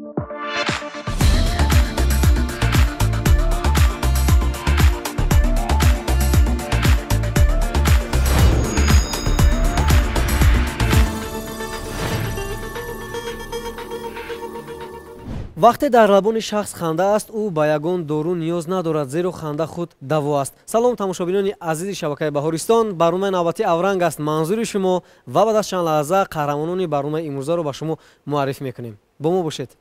Вақте дар лабони шахс ханда аст, ӯ ба ягон дору ниёз надорад, зеро ханда худ даво аст. Салом, тамошобинони азизи шабакаи Баҳористон. Барномаи навбатии Авранг аст манзури шумо ва баъд аз чанд лаҳза қаҳрамонони барномаи имрӯзаро ба шумо муаррифӣ мекунем. Бо мо бошед.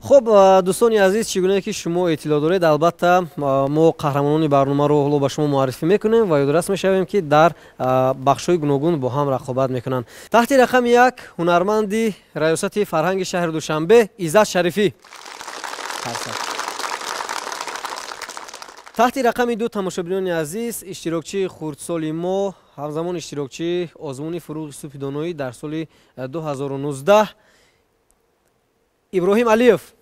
Хуб, дӯстони азиз, чӣ гунае ки шумо иттилоъ доред, албатта мо қаҳрамонони барномаро ҳоло ба шумо муаррифӣ мекунем ва ёдрас мешавем, ки дар бахшҳои гуногун бо ҳам рақобат мекунанд. Таҳти рақами 1 ҳунарманди раёсати фарҳанги шаҳри Душанбе Иззат Шарифӣ. Таҳти рақами 2, тамошобинони азиз, иштирокчии хурдсоли мо, ҳамзамон иштирокчии озмуни фуруғи субҳи доноӣ дар соли 2019 Иброҳим Алиев.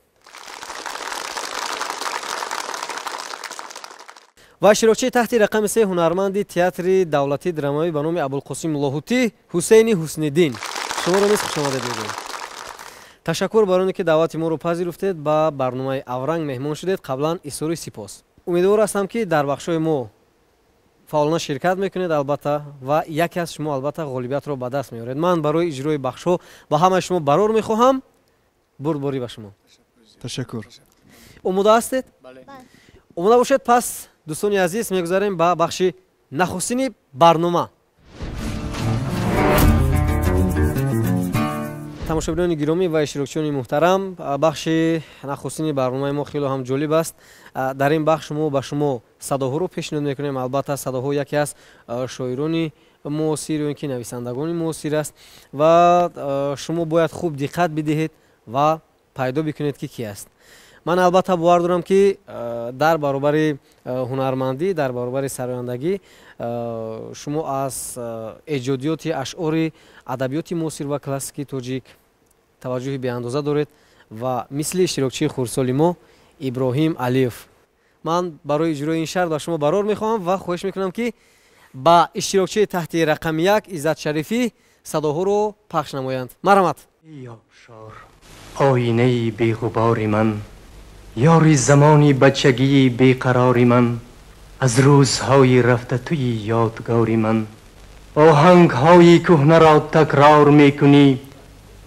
Ва иштирокчии таҳти рақами 3 ҳунарманди театри давлатии драмавӣ ба номи Абулқосим Лоҳутӣ Ҳусейни Ҳусниддин. Шуморо низ хушомадед мегӯем. Ташаккур барои он ки даъвати моро пазируфтед, ба барномаи Авранг меҳмон шудед. Қаблан изҳори сипос. Умедвор ҳастам, ки дар бахшҳои мо фаъолона ширкат мекунед, албатта, ва яке аз шумо албатта ғолибиятро ба даст меоред. Ман барои иҷрои бахшҳо ба ҳамаи шумо барор мехоҳам. Бурдборӣ ба шумо. Ташаккур. Омода ҳастед? Омода бошед, пас дӯстони азиз, мегузарем ба бахши нахустини барнома. Тамошобинони гиромӣ ва иштирокчиёни муҳтарам, бахши нахустини барномаи мо хело ҳам ҷолиб аст. Дар ин бахш мо ба шумо садоҳоро пешниҳод мекунем. Албатта, садоҳо яке аз шоирони муосир ё ин ки нависандагони муосир аст ва шумо бояд хуб диққат бидиҳед ва пайдо бикунед, ки ки аст. Ман албатта бовар дорам, ки дар баробари ҳунармандӣ, дар баробари сарояндагӣ шумо аз эҷодиёти ашъори адабиёти муосир ва классикии тоҷик таваҷҷӯҳи беандоза доред ва мисли иштирокчии хурдсоли мо Иброҳим Алиев. Ман барои иҷрои ин шарт ба шумо барор мехоҳам ва хоҳиш мекунам, ки ба иштирокчии таҳти рақами 1 Иззат Шарифӣ садоҳоро пахш намоянд. Марҳамат. Оинаи беғубори ман, ёри замони бачагии беқарори ман, аз рӯзҳои рафта туи ёдгори ман, оҳангҳои кӯҳнаро такрор мекунӣ,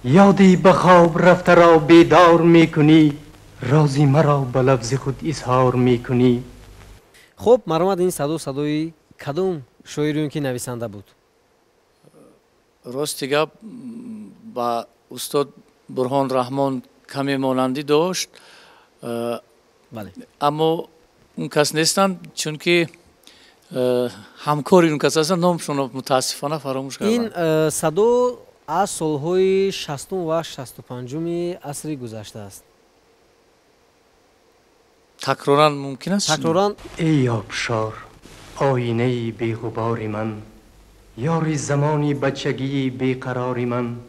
ёди ба хоб рафтаро бедор мекунӣ, рози маро ба лафзи худ изҳор мекунӣ. Хуб, марҳамат, ин садо садои кадом шоир ё ин ки нависанда буд? Рости гап, ба устод Бурҳон Раҳмон каме монандӣ дошт, аммо он кас нестанд, чунки ҳамкори он кас ҳастанд, номшонро мутаассифона фаромӯш кардам. Ин садо аз солҳои 60 ва 65-уми асри гузашта аст. Такроран мумкин аст? Такроран. Эй обшор, оинаи беғубори ман, ёри замони бачагии беқарори ман,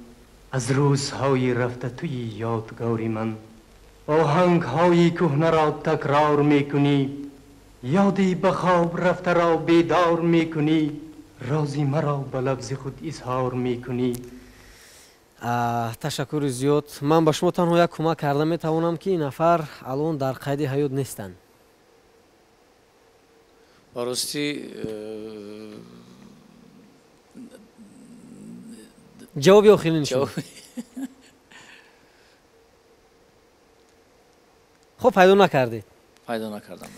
аз рӯзҳои рафта туи ёдгори ман, оҳангҳои кӯҳнаро такрор мекунӣ, ёди ба хоб рафтаро бедор мекунӣ, рози маро ба лафзи худ изҳор мекунӣ. Ташаккури зиёд. Ман ба шумо танҳо як кӯмак карда метавонам, ки ин нафар алон дар қайди ҳаёт нестанд. Ба ростӣ ҷавоби охирини шумо. Хуб, пайдо накардед? Пайдо накардам.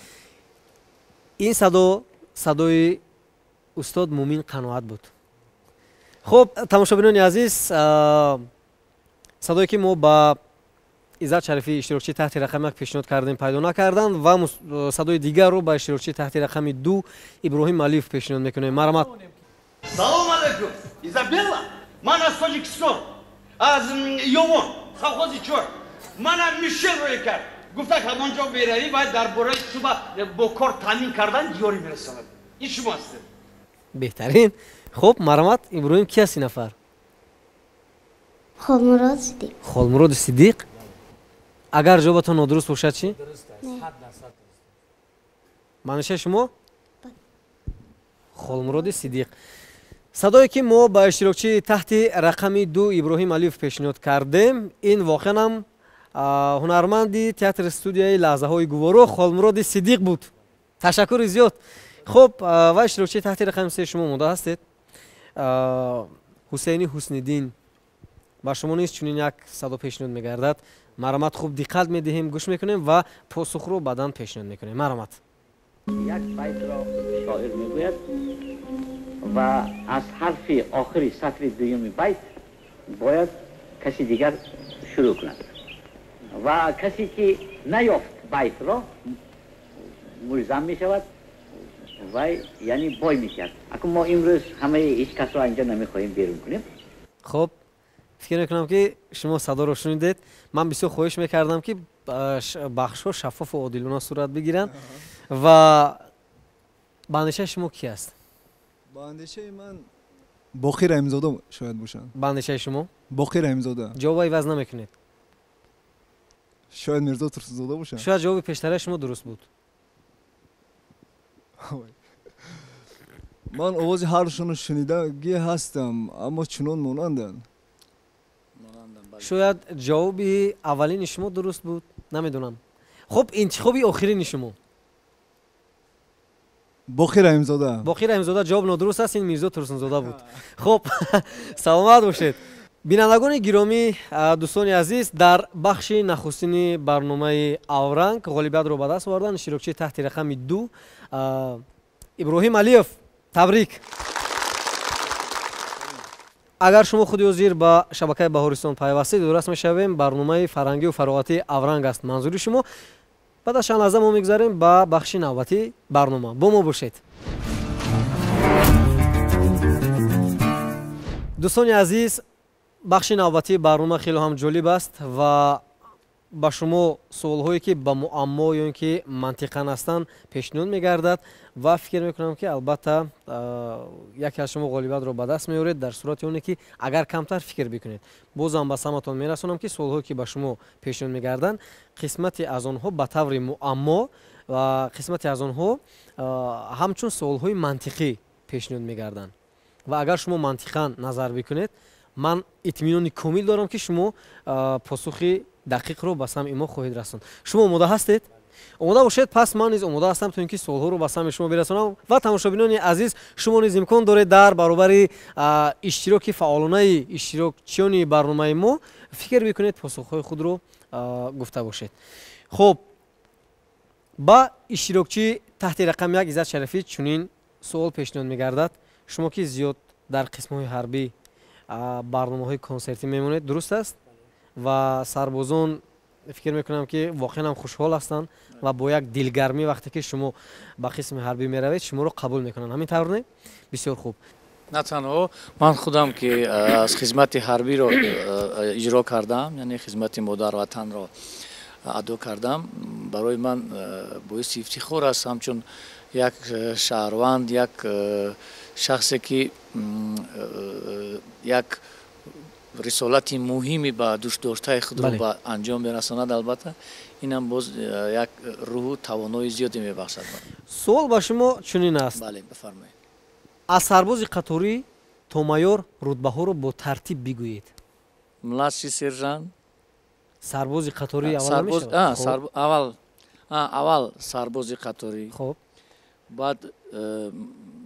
Ин садо садои устод Мумин Қаноат буд. Хуб, тамошобинони азиз, садое ки мо ба Иззат Шарифӣ иштирокчии таҳти рақами 1 пешниҳод кардем, пайдо накарданд ва садои дигарро ба иштирокчии таҳти рақами 2 Иброҳим Алиев пешниҳод мекунем. Марҳамат. Салом алейкум, Изабелла. Ман аз Тоҷикистон, аз Ёвон, совхози чор. Мана Мишел рӯй кард. Гуфта ҳамон ҷо меравӣ ва дар бораи туба бо кор таъмин кардан ёрӣ мерасонад. Ин шумо ҳастед. Беҳтарин. Хуб, марҳамат, Иброҳим, ки аст ин нафар? Холмурод Сидиқ. Холмуроди Сидиқ. Агар ҷавобатон нодуруст бошад чӣ? Маънишаи шумо? Холмуроди Сидиқ. Садое ки мо ба иштирокчии таҳти рақами 2 Иброҳим Алиев пешниҳод кардем, ин воқеан ҳам ҳунарманди театри студияи лаҳзаҳои гуворо Холмуроди Сидиқ буд. Ташаккури зиёд. Хуб, ва иштирокчии таҳти рақами 3 шумо омода ҳастед? Ҳусейни Ҳусниддин, ба шумо низ чунин як садо пешниҳод мегардад. Марҳамат, хуб диққат медиҳем, гӯш мекунем ва посухро баъдан пешниҳод мекунем. Марҳамат. Як байтро шоир мегӯяд ва аз ҳарфи охири сатри дуюми байт бояд каси дигар шурӯъ кунад ва касе ки наёфт байтро мулзам мешавад вай, яъне бой мешавад. Акун мо имрӯз ҳамаи ҳеҷ касро инҷо намехоҳем берун кунем. Хуб, фикр мекунам ки шумо садоро шунидед. Ман бисёр хоҳиш мекардам ки бахшҳо шаффофу одилона сурат бигиранд. Ва ба андешаи шумо ки аст? Ба андешаи ман Боқир Раҳимзода шояд бошанд. Ба андешаи шумо? Боқир Раҳимзода. Ҷавоба иваз намекунед? Шояд Мирзо Турсунзода бошанд. Шояд ҷавоби пештараи шумо дуруст буд. Ман овози ҳардушонро шунидагӣ ҳастам, аммо чунон монанданд. Шояд ҷавоби аввалини шумо дуруст буд, намедонам. Хуб, интихоби охирини шумо? Боқир Раҳимзода. Боқир Раҳимзода ҷавоб нодуруст аст, ин Мирзо Турсунзода буд. Хуб, саломат бошед. Бинандагони гиромӣ, дӯстони азиз, дар бахши нахустини барномаи Авранг ғолибиятро ба даст оварданд иштирокчии таҳти рақами 2 Иброҳим Алиев. Табрик. Агар шумо худи ҳозир ба шабакаи Баҳористон пайвастед, дураст мешавем, барномаи фарҳангию фароғатии Авранг аст манзури шумо. Баъд аз чанд лаҳза мо мегузарем ба бахши навбатии барнома. Бо мо бошед. Дӯстони азиз, бахши навбатии барнома хеле ҳам ҷолиб аст ва ба шумо суолҳое ки ба муаммо ё ин ки мантиқан ҳастанд пешниҳод мегардад ва фикр мекунам ки албатта яке аз шумо ғолибиятро ба даст меоред дар сурати оне ки агар камтар фикр бикунед. Бозам ба саматон мерасонам ки суолҳое ки ба шумо пешниҳод мегарданд, қисмате аз онҳо ба таври муаммо ва қисмате аз онҳо ҳамчун суолҳои мантиқӣ пешниҳод мегарданд ва агар шумо мантиқан назар бикунед, ман итминони комил дорам ки шумо посухи дақиқро ба самъи мо хоҳед расонд. Шумо омода ҳастед? Омода бошед, пас ман низ омода ҳастам то ин ки суолҳоро ба самъи шумо бирасонам. Ва тамошобинони азиз, шумо низ имкон доред дар баробари иштироки фаъолонаи иштирокчиёни барномаи мо фикр бикунед, посухҳои худро гуфта бошед. Хуб, ба иштирокчии таҳти рақами 1 Иззат Шарифӣ чунин суол пешниҳод мегардад. Шумо ки зиёд дар қисмҳои ҳарбӣ барномаҳои консертӣ мемонед, дуруст аст? Ва сарбозон фикр мекунам ки воқеан ҳам хушҳол ҳастанд ва бо як дилгармӣ вақте ки шумо ба қисми ҳарбӣ меравед, шуморо қабул мекунанд. Ҳамин тавр не? Бисёр хуб. На танҳо ман худам ки аз хизмати ҳарбиро иҷро кардам, яъне хизмати модарватанро адо кардам, барои ман боиси ифтихор аст ҳамчун як шаҳрванд, як шахсе ки як рисолати муҳими ба дӯстдоштаи худро ба анҷом мерасонад, албатта инам боз як рӯҳу тавонои зиёде мебахшад. Суол ба шумо чунин аст. Бале, бифармоед. Аз сарбози қаторӣ то майор рутбаҳоро бо тартиб бигӯед. Младший сержант. Сарбози қаторӣ аввал намешавад? Аввал сарбози қаторӣ. Хуб. Баъд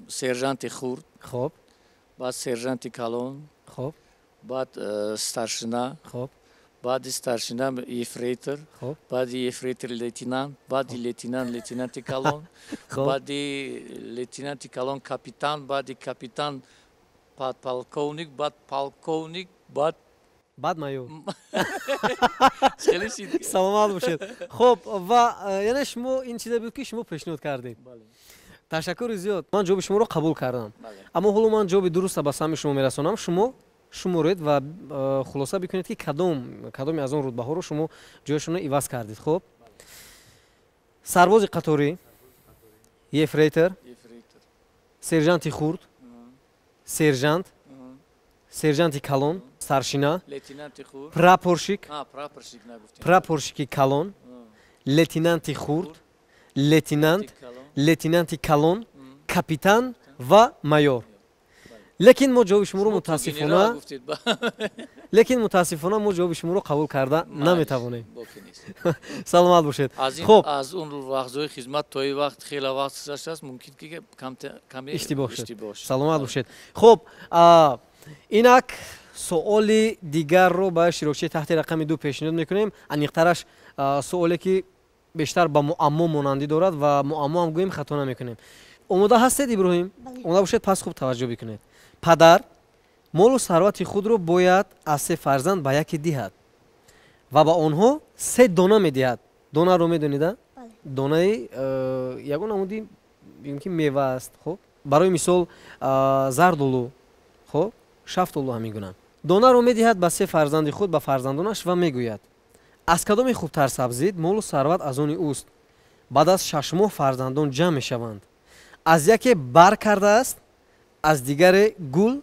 сержанти хурд. Хуб. Баъд сержанти калон. Хуб. Баъд старшина. Хуб. Баъди старшина ефрейтор. Хуб. Баъди ефрейтор лейтенант, баъди лейтенант лейтенанти калон, баъди лейтенанти калон капитан, баъди капитан подполковник, баъд полковник, баъд майор. Саломат бошед. Хуб, ва яъне шумо ин чизе буд ки шумо пешниҳод кардед. Ташаккури зиёд. Ман ҷавоби шуморо қабул кардам. Аммо ҳоло ман ҷавоби дуруста ба самъи шумо мерасонам. Шумо шуморед ва хулоса бикунед ки кадоме аз он рутбаҳоро шумо ҷояшонро иваз кардед. Хуб, сарбози қаторӣ, ефрейтор, сержанти хурд, сержант, сержанти калон, старшина, прапорщик, прапорщики калон, лейтенанти хурд, лейтенант, лейтенанти калон, капитан ва майор. Лекин мо ҷавоби шуморо мутаассифона, лекин мутаассифона мо ҷавоби шуморо қабул карда наметавонем. Саломат бошед. Хуб, аз он вақтҳои хизмат то ин вақт хеле вақт гузаштааст, мумкин ки каме иштибоҳ шуд. Саломат бошед. Хуб, инак суоли дигарро ба иштирокчии таҳти рақами 2 пешниҳод мекунем. Аниқтараш суоле ки бештар ба муаммо монандӣ дорад ва муаммо ҳам гӯем хато намекунем. Омода ҳастед, Иброҳим? Омода бошед, пас хуб таваҷҷӯҳ бикунед. Падар молу сарвати худро бояд аз 3 фарзанд ба яке диҳад ва ба онҳо 3 дона медиҳад. Донаро медонида? Донаи ягон намуди ки мева аст. Хуб, барои мисол зардолу, хуб, шафтолу ҳамин гуна. Донаро медиҳад ба 3 фарзанди худ, ба фарзандонаш ва мегӯяд: аз кадоме хубтар сабзид, молу сарват аз они ӯст. Баъд аз 6 моҳ фарзандон ҷамъ мешаванд. Аз яке бар кардааст, аз дигаре гул,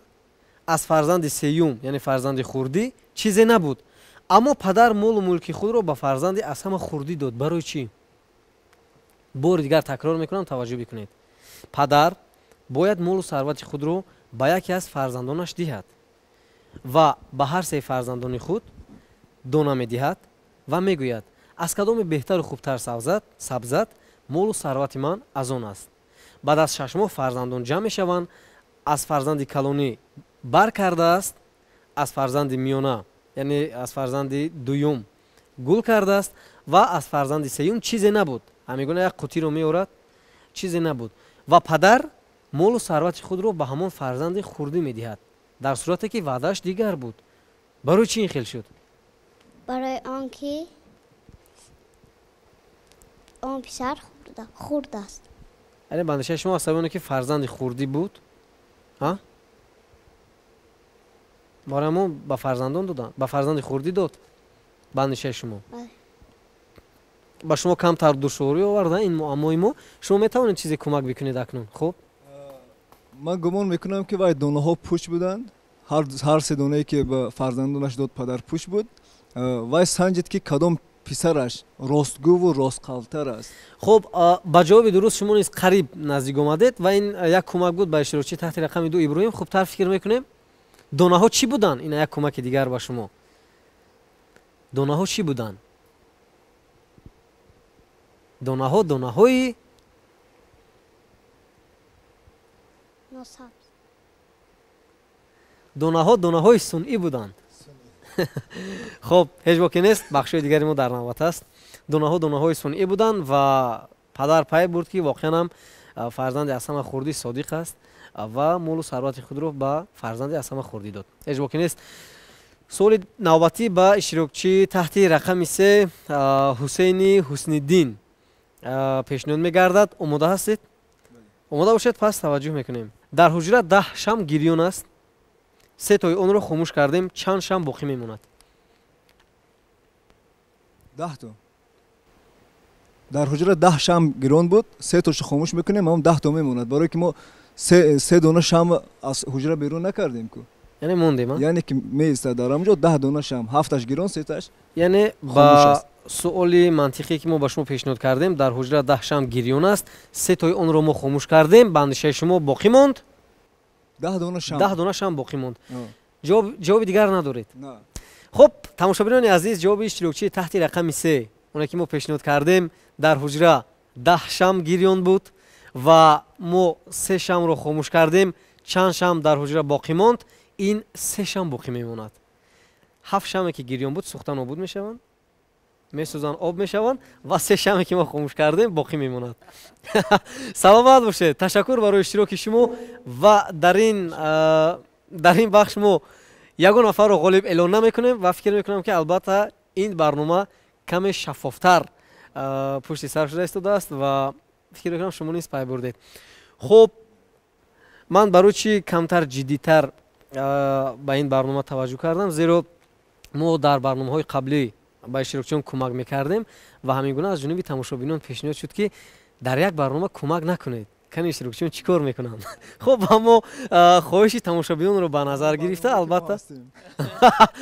аз фарзанди сеюм, яъне фарзанди хурдӣ, чизе набуд. Аммо падар молу мулки худро ба фарзанди аз ҳама хурдӣ дод. Барои чӣ? Бори дигар такрор мекунам, таваҷҷӯҳ бикунед. Падар бояд молу сарвати худро ба яке аз фарзандонаш диҳад ва ба ҳар 3 фарзандони худ дона медиҳад ва мегӯяд: аз кадоме беҳтару хубтар сабзад, молу сарвати ман аз он аст. Баъд аз 6 моҳ фарзандон ҷамъ мешаванд. Аз фарзанди калонӣ бар кардааст, аз фарзанди миёна, яъне аз фарзанди дуюм гул кардааст ва аз фарзанди сеюм чизе набуд. Ҳамин гуна як қутиро меорад, чизе набуд. Ва падар молу сарвати худро ба ҳамон фарзанди хурдӣ медиҳад, дар сурате ки ваъдааш дигар буд. Барои чӣ ин хел шуд? Барои он ки он писар хурд аст. Яъне ба андешаи шумо аз сабаби оне ки фарзанди хурдӣ буд, барои ҳамон ба фарзандон доданд, ба фарзанди хурдӣ дод, ба андешаи шумо. Ба шумо камтар душворӣ оварда ин муаммои мо. Шумо метавонед чизе кӯмак бикунед акнун? Хуб, ман гумон мекунам ки вай донаҳо пуч буданд. Ҳар 3 донае ки ба фарзандонаш дод, падар пуч буд. Вай санҷид ки кадом писараш ростгӯву ростқавлтар аст. Хуб, ба ҷавоби дуруст шумо низ қариб наздик омадед ва ин як кӯмак буд ба иштирокчии таҳти рақами 2 Иброҳим. Хубтар фикр мекунем. Донаҳо чӣ буданд? Ин як кӯмаки дигар ба шумо. Донаҳо чӣ буданд? Донаҳо донаҳои носабз. Донаҳо донаҳои сунъӣ буданд. Хуб, ҳеҷ боке нест, бахшҳои дигари мо дар навбат аст. Донаҳо донаҳои сунъӣ буданд ва падар пай бурд ки воқеан ҳам фарзанди аз ҳама хурдӣ содиқ аст ва молу сарвати худро ба фарзанди аз ҳама хурдӣ дод. Ҳеҷ боке нест. Суоли навбатӣ ба иштирокчии таҳти рақами 3 Ҳусейни Ҳусниддин пешниҳод мегардад. Омода ҳастед? Омода бошед, пас таваҷҷӯҳ мекунем. Дар ҳуҷра 10 шам гирён аст. 3 тои онро хомӯш кардем, чанд шам боқӣ мемонад? 10 то. Дар ҳуҷра 10 шам гирён буд, 3 тошо хомӯш мекунем, ҳам 10 то мемонад. Барои ки мо 3 дона шам аз ҳуҷра берун накардем ку. Яъне мондем, яъне ки меистад дар ҳамҷо 10 дона шам, 7-аш гирён, 3-таш яъне ба суоли мантиқие ки мо ба шумо пешниҳод кардем, дар ҳуҷра 10 шам гирён аст, 3 тои онро мо хомӯш кардем, ба андешаи шумо боқӣ монд 10 дона шам. 10 дона шам боқӣ монд. Ҷавоби дигар надоред? Хуб, тамошобинони азиз, ҷавоби иштирокчии таҳти рақами 3, оне ки мо пешниҳод кардем, дар ҳуҷра 10 шам гирён буд ва мо 3 шамро хомӯш кардем. Чанд шам дар ҳуҷра боқӣ монд? Ин 3 шам боқӣ мемонад. 7 шаме ки гирён буд сӯхта нобуд мешаванд, месӯзанд, об мешаванд ва 3 шаме ки мо хомӯш кардем боқӣ мемонад. Саломат бошед. Ташаккур барои иштироки шумо ва дар ин бахш мо ягон нафарро ғолиб эълон намекунем ва фикр мекунам ки албатта ин барнома каме шаффофтар пушти сар шуда истодааст ва фикр мекунам шумо низ пай бурдед. Хуб, ман барои чӣ камтар ҷиддитар ба ин барнома таваҷҷӯҳ кардам, зеро мо дар барномаҳои қаблӣ ба иштирокчиён кӯмак мекардем ва ҳамин гуна аз ҷониби тамошобинон пешниҳод шуд ки дар як барнома кӯмак накунед, кани иштирокчиён чӣ кор мекунанд. Хуб, аммо хоҳиши тамошобинонро ба назар гирифта, албатта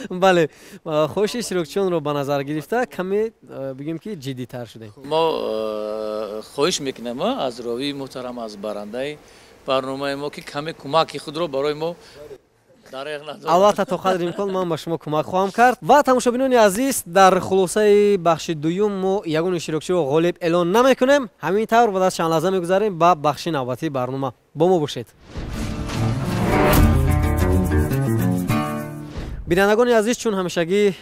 бале, хоҳиши иштирокчиёнро ба назар гирифта каме бигем ки ҷиддитар шудем. Мо хоҳиш мекунем аз ровии муҳтарам, аз барандаи Барномаи мо, ки каме кӯмаки худро барои мо дареғ надорад. Албатта, то қадри имкон ман ба шумо кӯмак хоҳам кард. Ва тамошобинони азиз, дар хулосаи бахши дуюм мо ягон иштирокчиро ғолиб эълон намекунем. Ҳамин тавр баъд аз чанд лаҳза мегузарем ба бахши навбатии барнома. Бо мо бошед. Бинандагони азиз, чун ҳамешагӣ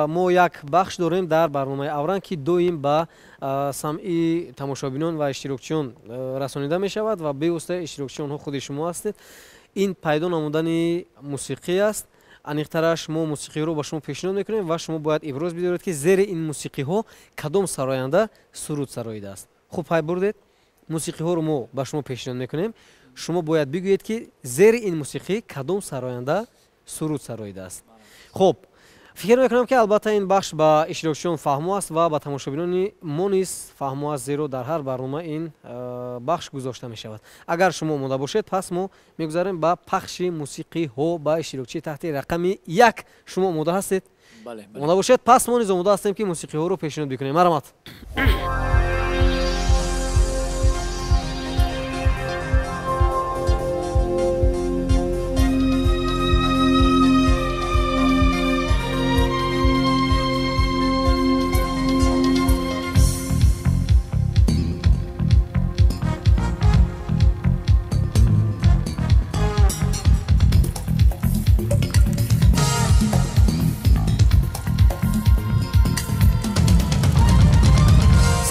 мо як бахш дорем дар барномаи Авранг, ки доим ба самъи тамошобинон ва иштирокчиён расонида мешавад ва бевосита иштирокчиёнҳо худи шумо ҳастед. Ин пайдо намудани мусиқӣ аст. Аниқтараш, мо мусиқиро ба шумо пешниҳод мекунем ва шумо бояд иброз бидоред, ки зери ин мусиқиҳо кадом сароянда суруд сароидааст. Хуб пай бурдед? Мусиқиҳоро мо ба шумо пешниҳод мекунем, шумо бояд бигӯед, ки зери ин мусиқӣ кадом сароянда суруд сароидааст. Хуб, фикр мекунам, ки албатта ин бахш ба иштирокчиён фаҳмо аст ва ба тамошобинони мо низ фаҳмо аст, зеро дар ҳар барнома ин бахш гузошта мешавад. Агар шумо омода бошед, пас мо мегузарем ба пахши мусиқиҳо ба иштирокчии таҳти рақами 1. Шумо омода ҳастед? Омода бошед, пас мо низ омода ҳастем, ки мусиқиҳоро пешниҳод бикунем. Марҳамат.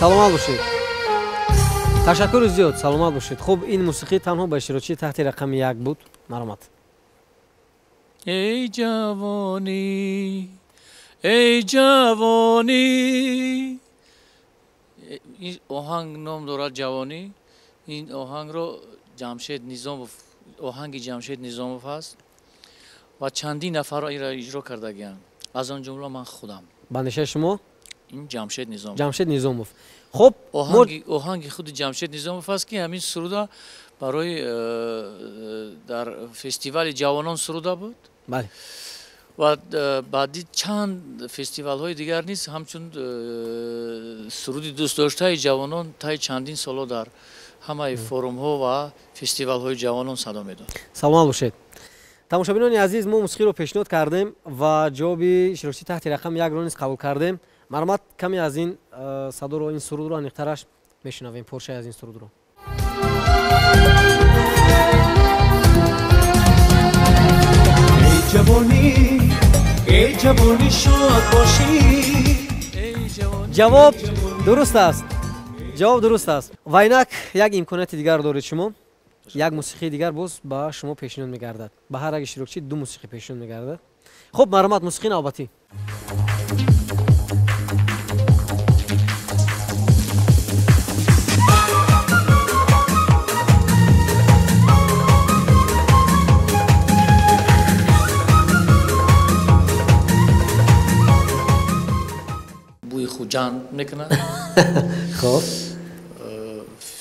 Саломат бошед, ташаккури зиёд, саломат бошед. Хуб, ин мусиқӣ танҳо ба иштирокчии таҳти рақами 1 буд. Марҳамат. Эй ҷавонӣ, эй ҷавонӣ. Ин оҳанг ном дорад Ҷавонӣ. Ин оҳангро Ҷамшед Низомов, оҳанги Ҷамшед Низомов аст ва чандин нафарро инро иҷро кардагианд, аз он ҷумла ман худам. Ба андешаи шумо ин Ҷамшед Низомов? Ҷамшед Низомов. Хуб, оҳанги худи Ҷамшед Низомов аст, ки ҳамин суруда барои дар фестивали ҷавонон суруда буд. Бале. Ва баъди чанд фестивалҳои дигар низ ҳамчун суруди дӯстдоштаи ҷавонон таи чандин солҳо дар ҳамаи форумҳо ва фестивалҳои ҷавонон садо медод. Саломат бошед. Тамошобинони азиз, мо мусиқиро пешниҳод кардем ва ҷавоби иштирокчии таҳти рақами 1-ро низ қабул кардем. Марҳамат, каме аз ин садоро, ин сурудро аниқтараш мешунавем, порчае аз ин сурудро. Эй ҷавонӣ, эй ҷавонӣ, шод бошӣ. Ҷавоб дуруст аст, ҷавоб дуруст аст. Ва инак як имконияти дигар доред шумо. Як мусиқии дигар боз ба шумо пешниҳод мегардад. Ба ҳар як иштирокчӣ 2 мусиқӣ пешниҳод мегардад. Хуб, марҳамат, мусиқии навбатӣ. Бӯи Хуҷанд мекунад. Хуб,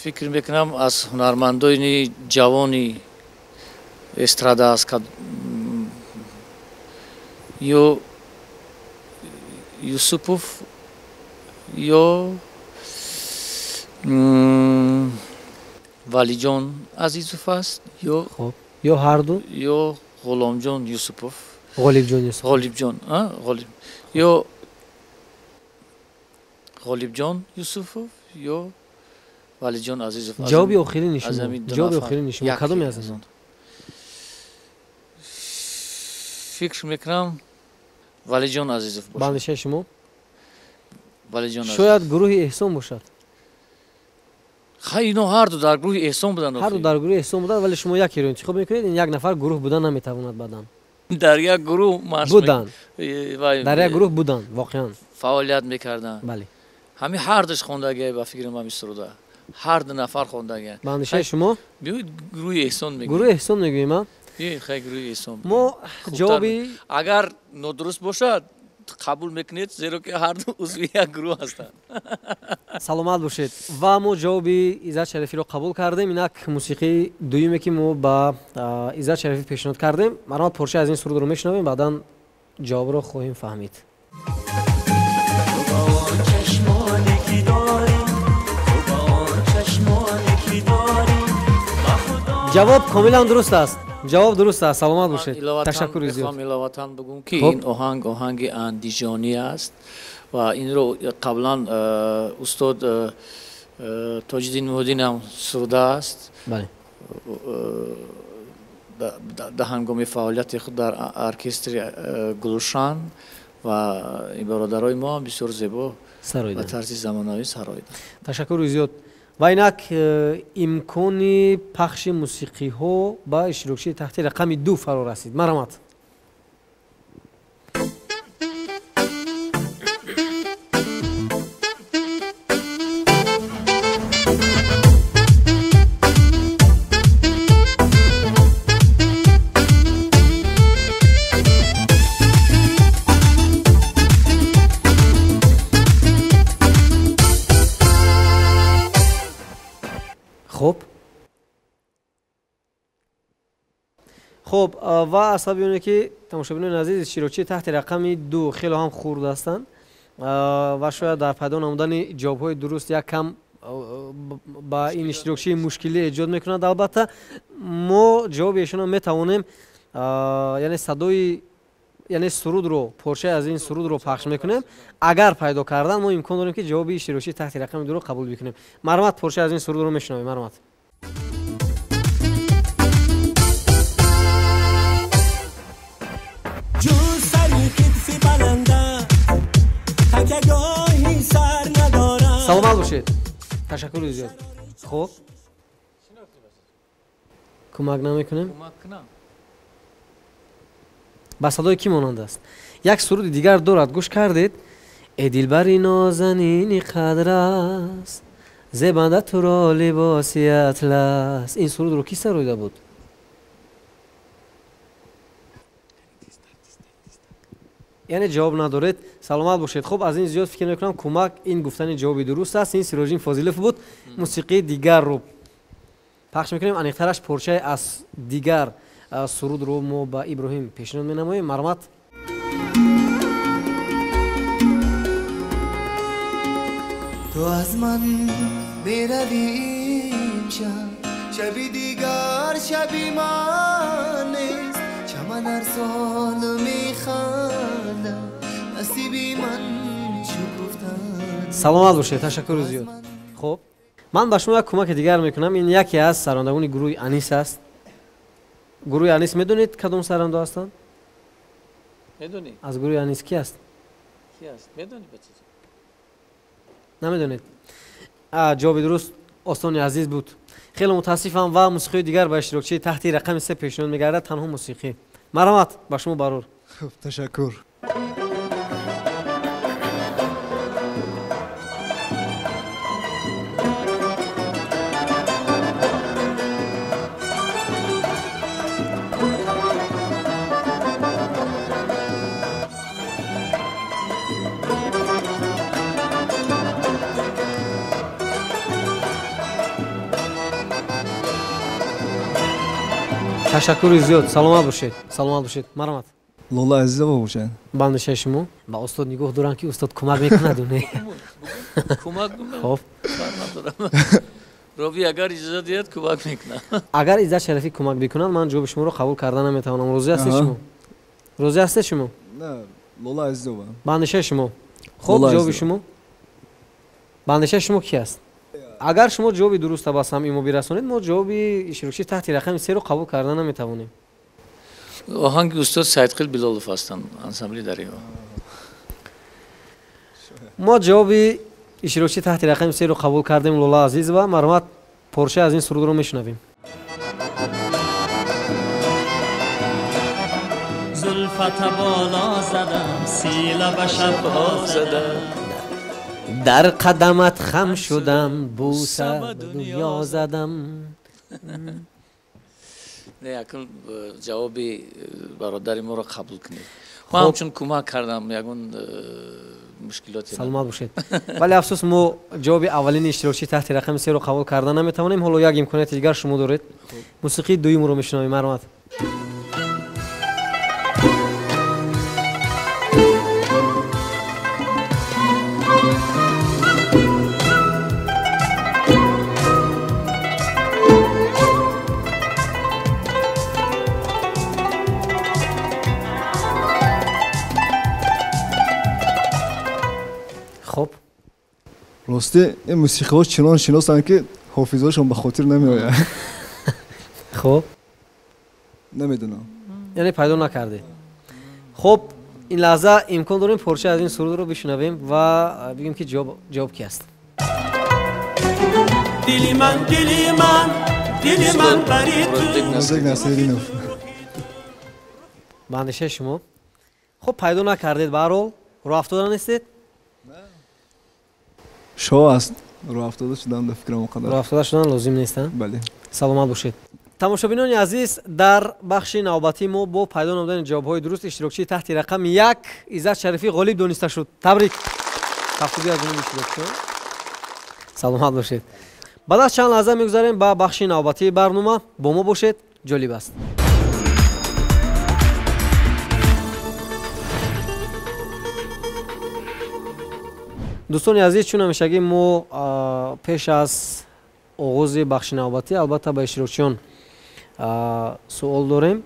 фикр мекунам, аз ҳунармандони ҷавони эстрада аст, ё Юсупов, ё Валиҷон Азизов аст, ё хуб, ё ҳарду, ё Ғуломҷон Юсупов, Ғолибҷон Юсупов, Ғолибҷон, Ғолиб, ё Ғолибҷон Юсуфов, ё Валиҷон Азизов. Ҷавоби охирини шумо, ҷавоби охирини шумо кадоме аз инҳо? Фикр мекунам, Валиҷон Азизов бошад. Ба андешаи шумо? Валиҷон Азизов. Шояд гурӯҳи Эҳсон бошад. Хай, ино ҳарду дар гурӯҳи Эҳсон буданд. Ҳарду дар гурӯҳи Эҳсон буданд, вале шумо якеро интихоб мекунед, ин як нафар гурӯҳ будан наметавонад баъдан. Дар як гурӯҳ буданд. Дар як гурӯҳ буданд, воқеан. Фаъолият мекарданд. Бале. Ҳамин ҳардуш хондагия, ба фикри ман, суруда. Ҳар ду нафар хондагия. Ба андешаи шумо? Биёед, гурӯҳи Эҳсон мегӯем. Гурӯҳи Эҳсон мегӯем, а? Биёед, хай, гурӯҳи Эҳсон. Мо ҷавоби агар нодуруст бошад, қабул мекунед, зеро ки ҳар ду узви як гурӯҳ ҳастанд. Саломат бошед. Ва мо ҷавоби Иззат Шарифиро қабул кардем. Инак мусиқии дуюме, ки мо ба Иззат Шарифӣ пешниҳод кардем. Марҳамат, порча аз ин сурудро мешунавем, баъдан ҷавобро хоҳем фаҳмид. Ҷавоб комилан дуруст аст. Ҷавоб дуруст аст. Саломат бошед. Ташаккури зиёд. Мехоҳам иловатан бигӯм, ки ин оҳанг оҳанги андиҷонӣ аст ва инро қаблан устод Тоҷиддин Муҳиддин ҳам сурудааст. Бале. Дар ҳангоми фаъолияти худ дар оркестри Гулшан ва ин бародарои мо ҳам бисёр зебо ба тарзи замонавӣ сароиданд. Ташаккури зиёд. Ва инак имкони пахши мусиқиҳо ба иштирокчии таҳти рақами 2 фаро расид. Марҳамат. Хуб, ва аз сабаби оне ки тамошобинони азиз иштирокчии таҳти рақами 2 хеле ҳам хурд ҳастанд ва шояд дар пайдо намудани ҷавобҳои дуруст як кам ба ин иштирокчии мушкилӣ эҷод мекунад. Албатта мо ҷавоби эшонро метавонем, яъне садои, яъне сурудро, порчае аз ин сурудро пахш мекунем. Агар пайдо кардан, мо имкон дорем, ки ҷавоби иштирокчии таҳти рақами 2-ро қабул бикунем. Марҳамат, порчае аз ин сурудро мешунавем. Марҳамат. Саломат бошед. Ташаккури зиёд. Хуб, кӯмак намекунем? Ба садои кӣ монанд аст? Як суруди дигар дорад, гӯш кардед? Э дилбари нозанини қадр аст, зебанда туро либоси атлас. Ин сурудро кӣ сароида буд? Яъне ҷавоб надоред. Саломат бошед. Хуб, аз ин зиёд фикр мекунам кӯмак ин гуфтани ҷавоби дуруст аст. Ин Сироҷиддин Фозилов буд. Мусиқии дигарро пахш мекунем. Аниқтараш порчае аз дигар сурудро мо ба Иброҳим пешниҳод менамоем. Марҳамат. Ту аз ман меравӣ имшаб, шаби дигар шаби ман нест. Чаман ҳар сол механдад, насиби ман шукуфтан. Саломат бошед. Ташаккури зиёд. Хуб, ман ба шумо як кӯмаки дигар мекунам. Ин яке аз сарандагони гурӯҳи Анис аст. Гурӯҳи Анис медонед кадом саранда ҳастанд? Медонӣ? Аз гурӯҳи Анис ки аст? Ки аст? Медонӣ бачаҷон? Намедонед. Ҷавоби дуруст Остони азиз буд. Хеле мутаассифам ва мусиқии дигар ба иштирокчии таҳти рақами 3 пешниҳод мегардад, танҳо мусиқӣ. Марҳамат, ба шумо барор. Хуб, ташаккур. Ташаккури зиёд. Саломат бошед. Саломат бошед. Марҳамат. Лола Азизова бошад. Ба андешаи шумо ба устод нигоҳ дорам, ки устод кӯмак мекунад ё не? Кӯмак Хуб, рови агар иҷоза диҳад, кӯмак мекунам. Агар Иззат Шарифӣ кӯмак бикунад, ман ҷавоби шуморо қабул карда наметавонам. Розӣ ҳастед шумо? Розӣ ҳастед шумо? Не, Лола Азизова. Ба андешаи шумо. Хуб, ҷавоби шумо? Ба андешаи шумо ки аст? Агар шумо ҷавоби дуруста ба самъи мо бирасонед, мо ҷавоби иштирокчии таҳти рақами 3-ро қабул карда наметавонем. Оҳанги устод Саидқил Билолов ҳастанд, ансамбли Дарё. Мо ҷавоби иштирокчии таҳти рақами 3-ро қабул кардем, Лола Азизова. Марҳамат, порчае аз ин сурудро мешунавем. Зулфата боло задам, сила ба шабҳо задам, дар қадамат хам шудам, бӯса ба дунё задам. Не, акнун ҷавоби бародари моро қабул кунед. Ман ҳамчун кӯмак кардам, ягон мушкилоте. Саломат бошед. Вале афсӯс, мо ҷавоби аввалини иштирокчии таҳти рақами 3-ро қабул карда наметавонем. Ҳоло як имконияти дигар шумо доред. Мусиқии дуюмро мешунавем. Марҳамат. Рости ин мусиқиҳо чунон шиносанд, ки ҳофизҳошон ба хотир намеояд. Хуб, намедонам. Яъне пайдо накардед. Хуб, ин лаҳза имкон дорем порча аз ин сурудро бишунавем ва бигем, ки ҷавоб ки аст. Дили ман, дили ман, дили ман бари ту. Муродбек Насриддинов. Ба андешаи шумо? Хуб, пайдо накардед, ба ҳар ҳол роҳ афтода нестед? Шоҳ аст, роҳ афтода шудан дар фикрам он қадар. Роҳ афтода шудан лозим нест, а? Бале. Саломат бошед. Тамошобинони азиз, дар бахши навбатии мо бо пайдо намудани ҷавобҳои дуруст иштирокчии таҳти рақами 1 Иззат Шарифӣ ғолиб дониста шуд. Табрик! Кафкӯбӣ аз ҷониби иштирокчиён. Саломат бошед. Баъд аз чанд лаҳза мегузарем ба бахши навбатии барнома. Бо мо бошед, ҷолиб аст. Дӯстони азиз, чун ҳамешагӣ мо пеш аз оғози бахши навбатӣ албатта ба иштирокчиён суол дорем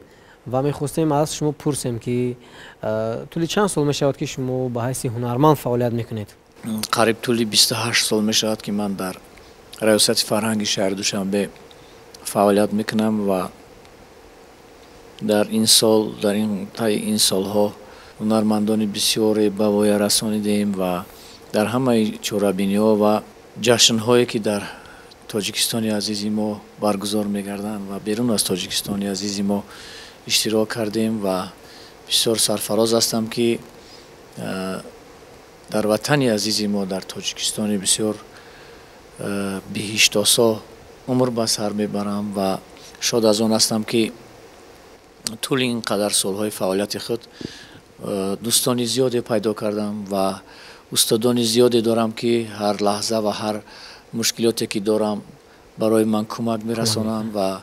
ва мехостем аз шумо пурсем, ки тӯли чанд сол мешавад, ки шумо ба ҳайси ҳунарманд фаъолият мекунед? Қариб тӯли 28 сол мешавад, ки ман дар раёсати фарҳанги шаҳри Душанбе фаъолият мекунам ва дар ин сол, дар ин таи ин солҳо ҳунармандони бисёре ба воя расонидем ва дар ҳамаи чорабиниҳо ва ҷашнҳое, ки дар Тоҷикистони азизи мо баргузор мегарданд ва берун аз Тоҷикистони азизи мо иштирок кардем ва бисёр сарфароз ҳастам, ки дар ватани азизи мо, дар Тоҷикистони бисёр биҳиштосо умр ба сар мебарам ва шод аз он ҳастам, ки тӯли ин қадар солҳои фаъолияти худ дӯстони зиёде пайдо кардам ва устодони зиёде дорам, ки ҳар лаҳза ва ҳар мушкилоте ки дорам, барои ман кӯмак мерасонанд ва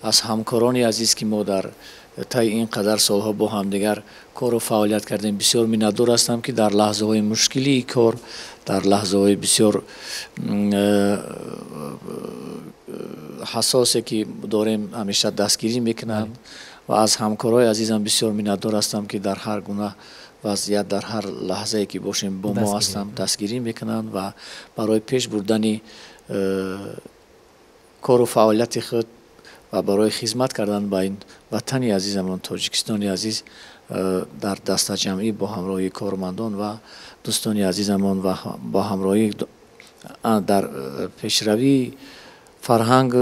аз ҳамкорони азиз, ки мо дар таи ин қадар солҳо бо ҳамдигар кору фаъолият кардем, бисёр миннатдор ҳастам, ки дар лаҳзаҳои мушкилии кор, дар лаҳзаҳои бисёр ҳассосе, ки дорем, ҳамеша дастгирӣ мекунанд ва аз ҳамкорои азизам бисёр миннатдор ҳастам, ки дар ҳар гуна вазъият, дар ҳар лаҳзае ки бошем, бо мо ҳастанд, дастгирӣ мекунанд ва барои пеш бурдани кору фаъолияти худ ва барои хизмат кардан ба ин ватани азизамон, Тоҷикистони азиз, дар дастаҷамъӣ бо ҳамроҳии кормандон ва дӯстони азизамон ва бо ҳамроҳӣ дар пешравии фарҳанг,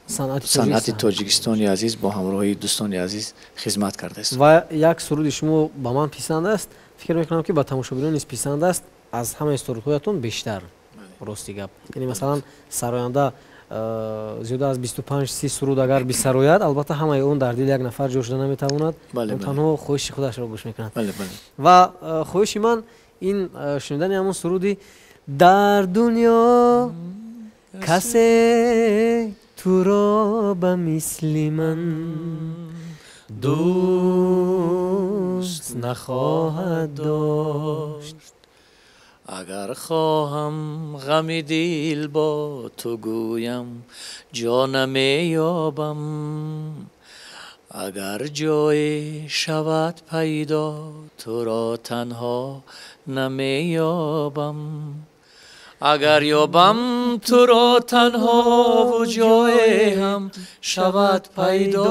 санъати Тоҷикистони азиз бо ҳамроҳии дӯстони азиз хизмат кардааст. Ва як суруди шумо ба ман писанд аст, фикр мекунам, ки ба тамошобинон низ писанд аст, аз ҳамаи сурудҳоятон бештар, рости гап. Яъне масалан сароянда зиёда аз 25-30 суруд агар бисарояд, албатта ҳамаи он дар дили як нафар ҷо шуда наметавонад, он танҳо хоҳиши худашро гӯш мекунад. Ва хоҳиши ман ин шунидани ҳамон суруди «Дар дунё касе туро ба мисли ман дӯст нахоҳад дошт». Агар хоҳам ғами дил бо ту гӯям, ҷо намеёбам. Агар ҷое шавад пайдо, туро танҳо намеёбам. Агар ёбам туро танҳову ҷое ҳам шавад пайдо,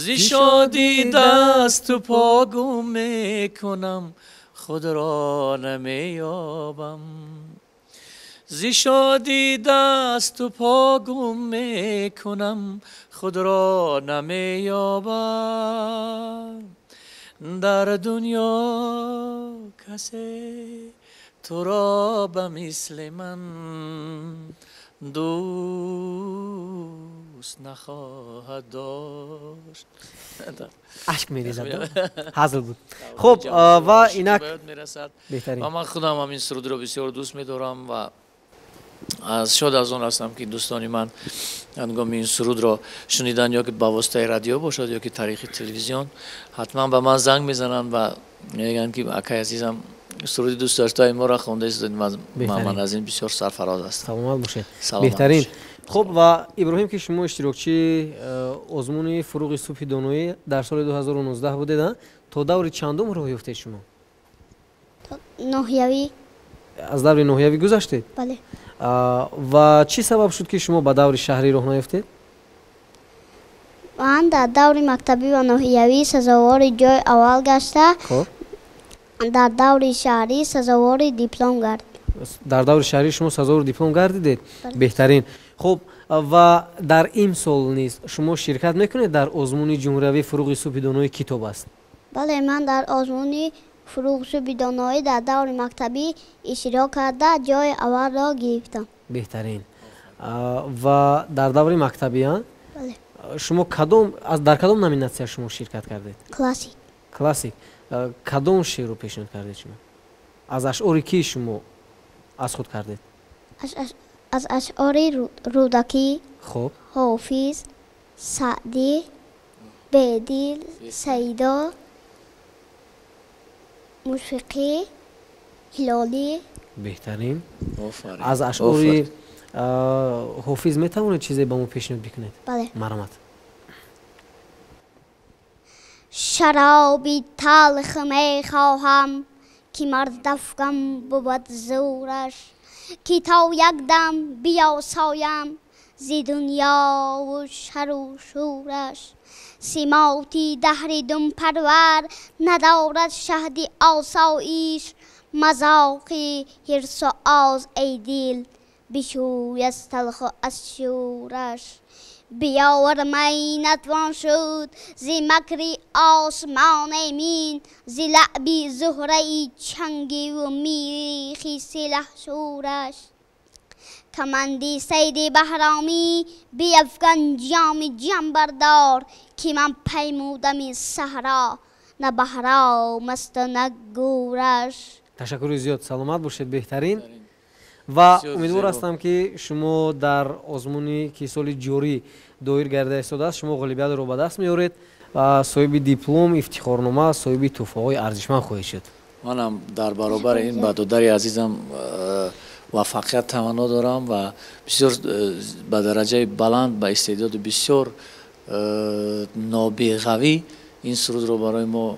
зи шодӣ дасту по гум мекунам, худро намеёбам. Зи шодӣ дасту по гум мекунам, худро намеёбам. Дар дунё касе туро ба мисли ман дӯст нахоҳад дошт. Ашк мерезад, ҳазл буд. Хуб, ва инак ва ман худам ҳам ин сурудро бисёр дӯст медорам ва шод аз он ҳастам, ки дӯстони ман ҳангоми ин сурудро шунидан, ё ки ба воситаи радио бошад, ё ки тариқи телевизион, ҳатман ба ман занг мезананд ва мегӯянд, ки акай азизам, суруди дӯстдоштаи моро хондаистед. Ман аз ин бисёр сарфароз ҳастам. Саломат бошед, беҳтарин. Хуб, ва Иброҳим, ки шумо иштирокчии озмуни «Фуруғи субҳи доноӣ» дар соли 2019 будед, то даври чандум роҳ ёфтед шумо? Ноҳиявӣ. Аз даври ноҳиявӣ гузаштед? Бале. Ва чӣ сабаб шуд, ки шумо ба даври шаҳрӣ роҳ наёфтед? Ман дар даври мактабӣ ва ноҳиявӣ сазовори ҷои аввал гашта, дар даври шаҳрӣ сазовори диплом гардидам. Дар даври шаҳрӣ шумо сазовори диплом гардидед? Беҳтарин. Хуб, ва дар имсол низ шумо ширкат мекунед дар озмуни ҷумҳуриявии фуруғи субҳи доноӣ китоб аст? Бале, ман дар озмуни фуруғи субҳи доноӣ дар даври мактабӣ иштирок карда, ҷои аввалро гирифтам. Беҳтарин. Ва дар даври мактабӣ, Бале. Шумо кадом, дар кадом номинатсия шумо ширкат кардед? Классик. Классик. Кадом шеърро пешниҳод кардед шумо? Аз ашъори ки шумо аз худ кардед? Аз ашъори Рӯдакӣ, хуб, Ҳофиз, Саъдӣ, Бедил, Саидо, Мушфиқӣ, Ҳилолӣ. Беҳтарин. Аз ашъори Ҳофиз метавонед чизе ба мо пешниҳод бикунед? Бале. Марҳамат. Шароби талх мехоҳам, ки мардафгам бувад зӯраш, ки то якдам биёсоям зи дунёву шару шӯраш. Симоти даҳри думпарвар надорад шаҳди осоиш, мазоқи ҳирсу оз эй дил бишӯй аз талху аз шӯраш. Биёвар май натвон шуд зи макри осмон эмин, зи лаъби зуҳраи чангиву мирихи силаҳшӯраш. Каманди сайди баҳромӣ биафган ҷоми ҷамбардор, ки ман паймудам ин саҳро, на баҳром асту на гӯраш. Ташаккури зиёд, саломат бошед, беҳтарин. Ва умедвор ҳастам, ки шумо дар озмуне ки соли ҷорӣ доир гардида истодааст, шумо ғолибиятро ба даст меоред ва соҳиби диплом, ифтихорнома, соҳиби тӯҳфаҳои арзишманд хоҳед шуд. Манам дар баробари ин ба додари азизам муваффақият таманно дорам ва бисёр ба дараҷаи баланд, ба истеъдоди бисёр нобиғавӣ ин сурудро барои мо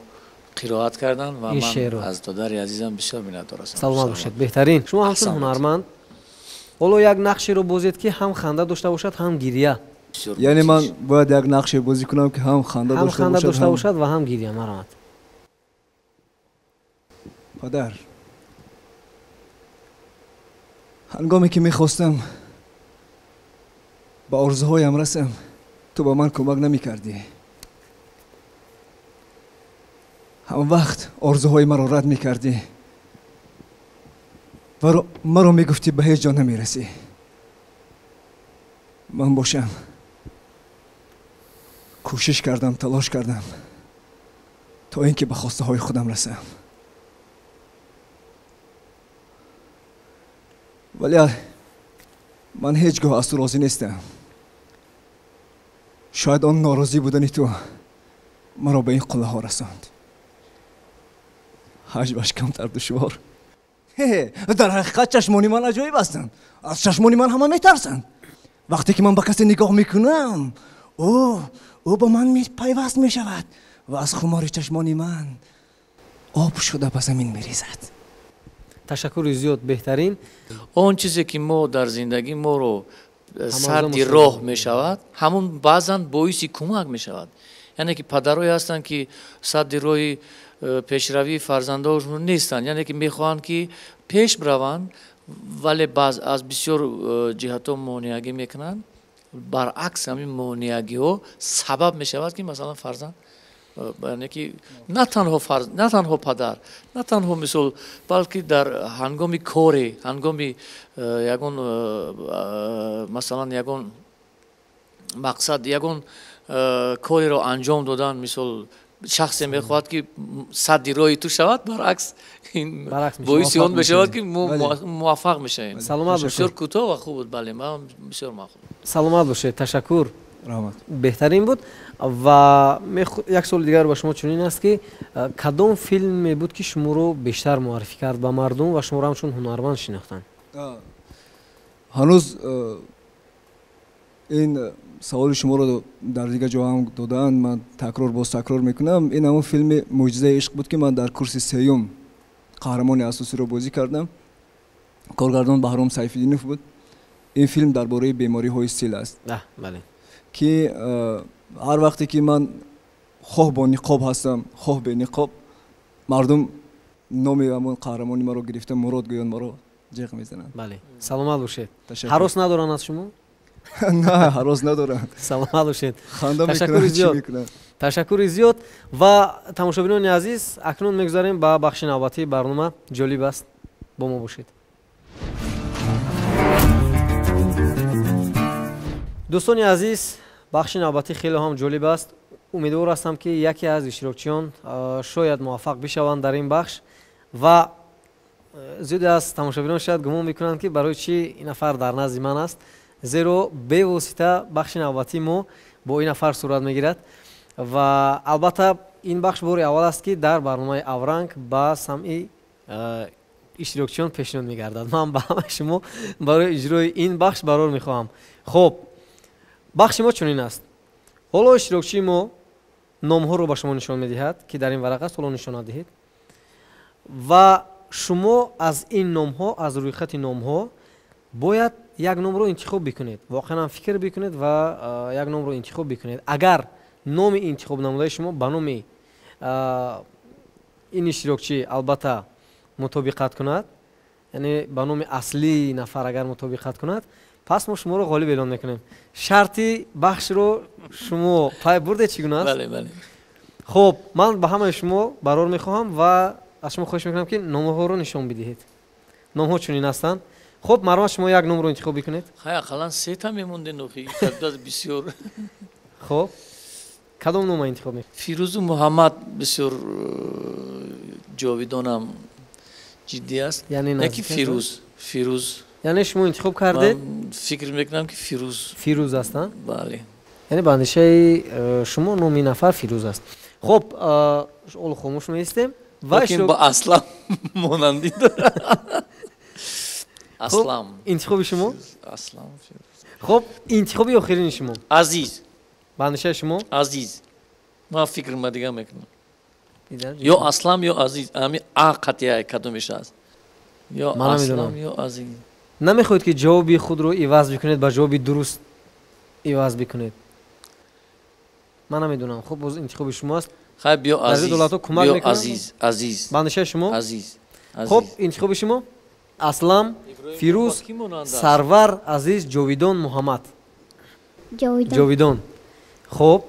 қироат карданд ва ман аз додари азизам бисёр миннатдор ҳастам. Саломат бошед, беҳтарин. Шумо ҳамчун ҳунарманд ҳоло як нақшеро бозед, ки ҳам ханда дошта бошад, ҳам гирия. Яъне ман бояд як нақше бозӣ кунам, ки ҳам ханда дошта бошад ва ҳам гирия. Марҳамат. Падар, ҳангоме ки мехостам ба орзуҳоям расам, ту ба ман кӯмак намекардӣ. Ҳам вақт орзуҳои маро рад мекардӣ ва маро мегуфтӣ ба ҳеҷ ҷо намерасӣ. Ман бошам кӯшиш кардам, талош кардам то ин ки ба хостаҳои худам расам. Вале ман ҳеҷ гоҳ аз ту розӣ нестам. Шояд он норозӣ будани ту маро ба ин қуллаҳо расонд. Ҳаҷваш камтар душвор. Дар ҳақиқат чашмони ман аҷоиб ҳастанд. Аз чашмони ман ҳама метарсанд. Вақте ки ман ба касе нигоҳ мекунам, ӯ ба ман пайваст мешавад ва аз хумори чашмони ман об шуда ба замин мерезад. Ташаккури зиёд, беҳтарин. Он чизе ки мо дар зиндагӣ моро садди роҳ мешавад, ҳамун баъзан боиси кӯмак мешавад. Яъне ки падарое ҳастанд, ки садди роҳи пешравии фарзандонашон нестанд, яъне ки мехоҳанд, ки пеш бираванд, вале баъз аз бисёр ҷиҳатҳо монеагӣ мекунанд. Баръакс ҳамин монеагиҳо сабаб мешавад, ки масалан фарзанд, яъне ки на танҳо фарз, на танҳо падар, на танҳо мисол, балки дар ҳангоми коре, ҳангоми ягон масалан ягон мақсад, ягон кореро анҷом додан, мисол шахсе мехоҳад, ки садди роҳи ту шавад, баръакс ин боиси он мешавад, ки мо муваффақ мешавем. Саломат бошед. Бисёр кӯтоҳ ва хуб буд. Бале, ман бисёр маъқул. Саломат бошед, ташаккур. Раҳмат. Беҳтарин буд. Ва як суоли дигар ба шумо чунин аст, ки кадом филме буд, ки шуморо бештар муаррифӣ кард ба мардум ва шуморо ҳамчун ҳунарманд шинохтанд? Ҳанӯз ин саволи шуморо дар дигар ҷо ҳам додаанд, ман такрор боз такрор мекунам. Ин ҳамон филми мӯъҷизаи ишқ буд, ки ман дар курси сеюм қаҳрамони асосиро бозӣ кардам. Коргардон Баҳром Сайфиддинов буд. Ин филм дар бораи бемориҳои сил аст, ки ҳар вақте ки ман хоҳ бо ниқоб ҳастам, хоҳ бениқоб, мардум номи ҳамон қаҳрамони маро гирифта, Мурод гӯён маро ҷеғ мезананд. Бале, саломат бошед. Ҳарос надоранд аз шумо? На, ҳарос надоранд. Саломат бошед. Ханда мекунанд, чӣ мекунанд. Ташаккури зиёд. Ва тамошобинони азиз, акнун мегузарем ба бахши навбатии барнома. Ҷолиб аст, бо мо бошед. Дӯстони азиз, бахши навбатӣ хеле ҳам ҷолиб аст. Умедвор ҳастам, ки яке аз иштирокчиён шояд муваффақ бишаванд дар ин бахш ва зиёде аз тамошобинон шояд гумон мекунанд, ки барои чӣ ин нафар дар назди ман аст, зеро бевосита бахши навбатии мо бо ин нафар сурат мегирад. Ва албатта ин бахш бори аввал аст, ки дар барномаи Авранг ба самъи иштирокчиён пешниҳод мегардад. Ман ба ҳамаи шумо барои иҷрои ин бахш барор мехоҳам. Хуб, бахши мо чунин аст. Ҳоло иштирокчии мо номҳоро ба шумо нишон медиҳад, ки дар ин варақа аст, ҳоло нишона диҳед. Ва шумо аз ин номҳо, аз рӯйхати номҳо бояд як номро интихоб бикунед. Воқеан ҳам фикр бикунед ва як номро интихоб бикунед. Агар номи интихоб намудаи шумо ба номи ин иштирокчӣ албатта мутобиқат кунад, яъне ба номи аслии нафар агар мутобиқат кунад, пас мо шуморо ғолиб эълон мекунем. Шарти бахшро шумо пай бурдед, чӣ гуна аст? Бале, бале. Хуб, ман ба ҳамаи шумо барор мехоҳам ва аз шумо хоҳиш мекунам, ки номҳоро нишон бидиҳед. Номҳо чунин ҳастанд. Хуб, марҳамат, шумо як номро интихоб бикунед. Хай, ақаллан сета мемонден, охи бисёр. Хуб, кадом номро интихоб мекунед? Фирӯзу Муҳаммад бисёр ҷовидонам ҷиддӣ аст. Яке Фирӯз, Фирӯз. Яъне шумо интихоб кардед? Ман фикр мекунам, ки Фирӯз. Фирӯз ҳастанд? Бале. Яъне ба андешаи шумо номи нафар Фирӯз аст. Хуб, ҳоло хомӯш меистем. Лекин ба Аслам монандӣ дорад. Аслам. Интихоби шумо? Аслам, Фирӯз. Хуб, интихоби охирини шумо? Азиз. Ба андешаи шумо? Азиз. Ман фикрма дигар мекунам. Ё Аслам, ё Азиз. Ҳамин А қатъия кадомеш аст? Ё Аслам, ё Азиз. Намехоҳед, ки ҷавоби худро иваз бикунед, ба ҷавоби дуруст иваз бикунед? Ман намедонам. Хуб, боз интихоби шумо аст. Хай, биё Азиз. Биё Азиз, Азиз. Ба андешаи шумо? Азиз. Хуб, интихоби шумо? Аслам, Фирӯз, Сарвар, Азиз, Ҷовидон, Муҳаммад. Ҷовидон. Хуб,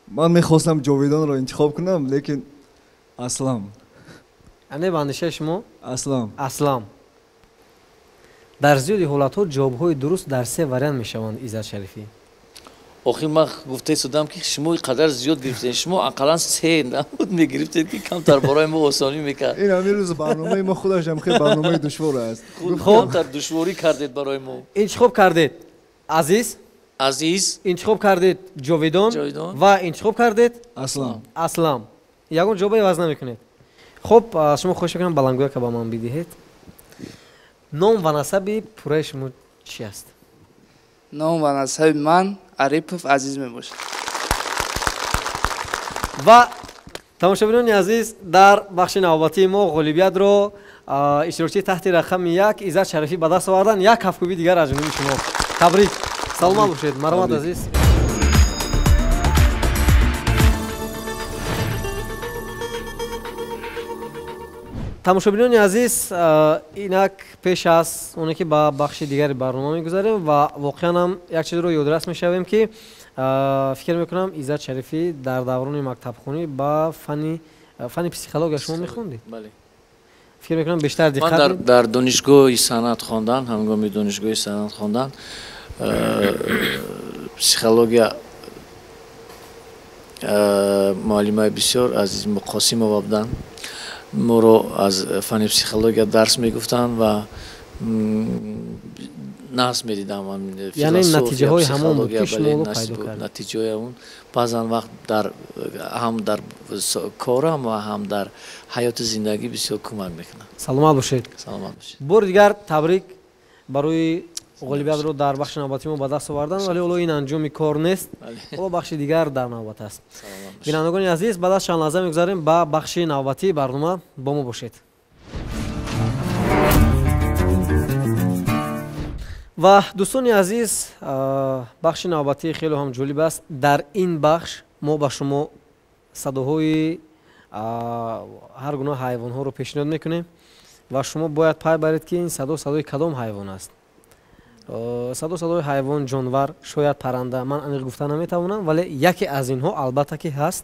ман мехостам Ҷовидонро интихоб кунам, лекин Аслам. Яъне ба андешаи шумо? Аслам. Аслам. Дар зиёди ҳолатҳо ҷавобҳои дуруст дар се вариант мешаванд, Иззат Шарифӣ. Охир ман гуфта истодам, ки шумо ин қадар зиёд гирифтед, шумо ақаллан се набуд мегирифтед, ки камтар барои мо осонӣ мекард. Ин ҳамин рӯз барномаи мо худаш ҳам хеле барномаи душвор аст. Камтар душворӣ кардед барои мо. Интихоб кардед Азиз, Азиз, интихоб кардед Ҷовидон ва интихоб кардед Аслам. Аслам. Ягон ҷавоб иваз намекунед. Хуб, аз шумо хоҳиш мекунам, баландгӯяка ба ман бидиҳед. Ном ва насаби пурраи шумо чӣ аст? Ном ва насаби ман Арипов Азиз мебошад. Ва тамошобинони азиз, дар бахши навбатии мо ғолибиятро иштирокчии таҳти рақами 1 Иззат Шарифӣ ба даст овардан. Як ҳафткӯби дигар аз ҷониби шумо. Табрик, саломат бошед. Марҳамат, азиз. Тамошобинони азиз, инак пеш аз оне ки ба бахши дигари барнома мегузарем ва воқеан ҳам як чизро ёдрас мешавем, ки фикр мекунам, Иззат Шарифӣ дар даврони мактабхонӣ ба фанни психология шумо мехондед? Бале. Фикр мекунам, бештар диққат. Ман дар донишгоҳи санъат хондан, ҳангоми донишгоҳи санъат хондан психология муаллимаи бисёр Азиз Муқосимова буданд, моро аз фанни психология дарс мегуфтанд ва нағз медидам. Яъне натиҷаҳои ҳамон буд, ки шумо пайдо кардед? Натиҷаҳои он баъзан вақт ҳам дар корам ва ҳам дар ҳаёти зиндагӣ бисёр кӯмак мекунад. Саломат бошед. Саломат бошед. Бори дигар табрик барои ғолибиятро дар бахши навбатии мо ба даст овардан, вале ҳоло ин анҷоми кор нест, ҳоло бахши дигар дар навбат аст. Бинандагони азиз, баъд аз чанд лаҳза мегузарем ба бахши навбатии барнома, бо мо бошед. Ва дӯстони азиз, бахши навбатӣ хеле ҳам ҷолиб аст. Дар ин бахш мо ба шумо садоҳои ҳар гуна ҳайвонҳоро пешниҳод мекунем ва шумо бояд пай баред, ки ин садо садои кадом ҳайвон аст. Садо садои ҳайвон, ҷонвар, шояд парранда, ман аниқ гуфта наметавонам, вале яке аз инҳо албатта ки ҳаст.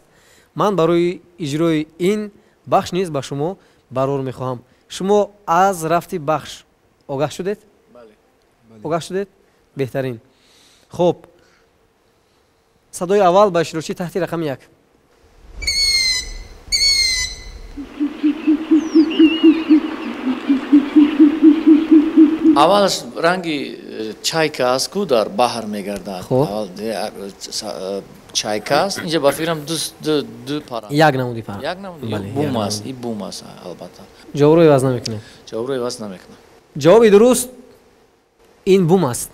Ман барои иҷрои ин бахш низ ба шумо барор мехоҳам. Шумо аз рафти бахш огаҳ шудед? Огаҳ шудед? Беҳтарин. Хуб, садои аввал ба иштирокчии таҳти рақами 1. Аввалаш ранги чайка аст, ку дар баҳр мегардад. Чайка аст. Инҷа ба фикрам ду паранда. Як намуди паранда. Як намуди. Бум аст, и бум аст албатта. Ҷавобро иваз намекунем. Ҷавобро иваз намекунам. Ҷавоби дуруст ин бум аст.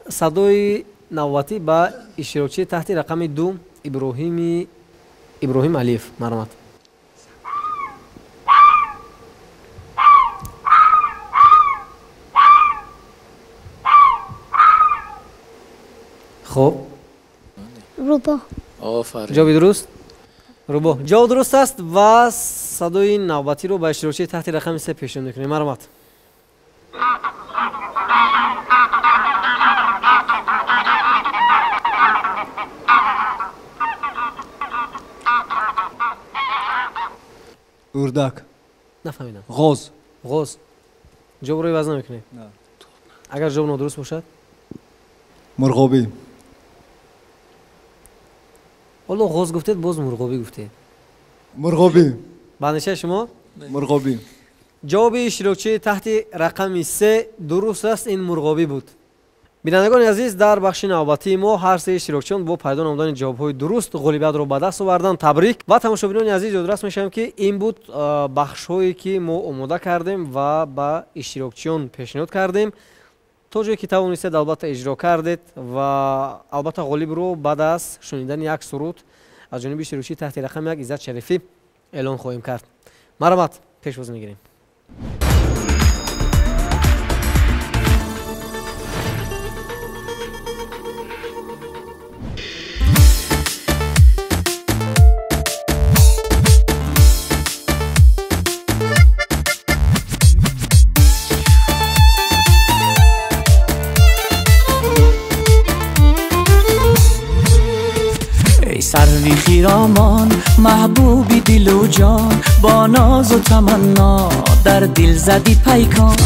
Садои навбатӣ ба иштирокчии таҳти рақами 2 Иброҳим Алиев. Марҳамат. Хуб, рӯбоҳ. Офарин. Ҷавоби дуруст рӯбоҳ. Ҷавоб дуруст аст ва садои навбатиро ба иштирокчии таҳти рақами 3 пешниҳод мекунем. Марҳамат. Урдак. Нафаҳмидам. Ғоз. Ғоз. Ҷавобро иваз намекунем. Агар ҷавоб нодуруст бошад? Мурғобӣ. Ҳоло ғоз гуфтед, боз мурғобӣ гуфтед. Мурғобӣ. Ба андешаи шумо? Мурғобӣ. Ҷавоби иштирокчии таҳти рақами 3 дуруст аст, ин мурғобӣ буд. Бинандагони азиз, дар бахши навбатии мо ҳар се иштирокчиён бо пайдо намудани ҷавобҳои дуруст ғолибиятро ба даст оварданд. Табрик. Ва тамошобинони азиз, ёдрас мешавем, ки ин буд бахшҳое, ки мо омода кардем ва ба иштирокчиён пешниҳод кардем. То ҷое ки тавонистед, албатта иҷро кардед ва албатта ғолибро баъд аз шунидани як суруд аз ҷониби иштирокчии таҳти рақами 1 Иззат Шарифӣ эълон хоҳем кард. Марҳамат, пешвоз мегирем. سروی خیرامان، محبوبی دل و جان، با ناز و تمنا در دل زدی پیکان.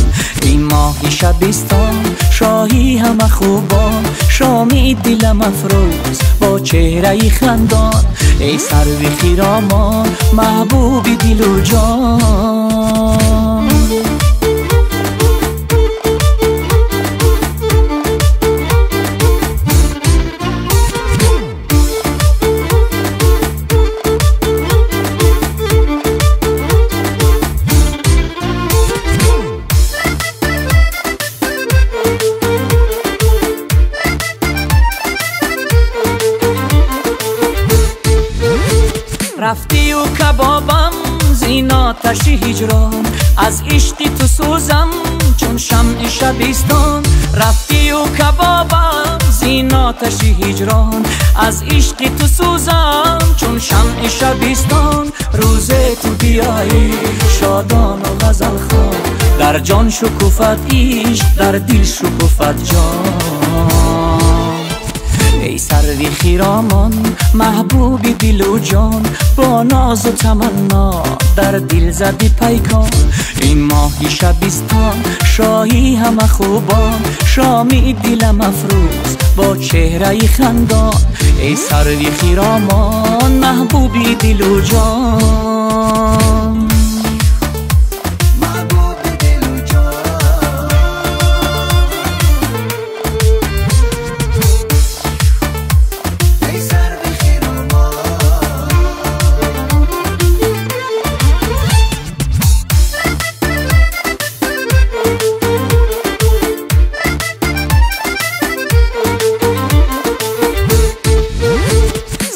ای ماهی شبستان، شاهی همه خوبان، شامی دلم افروز با چهره خندان. ای سروی خیرامان، محبوبی دل و جان. рафтию кабобам зин оташи ҳиҷрон, аз ишқи ту сӯзам чун шамъи шабистон. Рафтию кабобам зин оташи ҳиҷрон, аз ишқи ту сӯзам чун шамъи шабистон. Рӯзе ту биёӣ шодону ғазалхон, дар ҷон шукуфад ишқ, дар дил шукуфад ҷон. Эй сарви хиромон, маҳбуби дилу ҷон, бо нозу таманно дар дил зади пайкон. Ин моҳи шабистон, шоҳи ҳама хубон, шоми дилам афрӯз бо чеҳраи хандон. Эй сарви хиромон, маҳбуби дилу ҷон.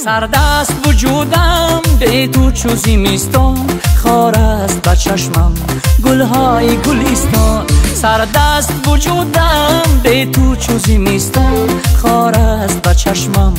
Сардаст вуҷудам бе ту чу зимистон, خار است به چشمم گلهای گلستان. سردست وجودم به تو چو زمستان، خار است به چشمم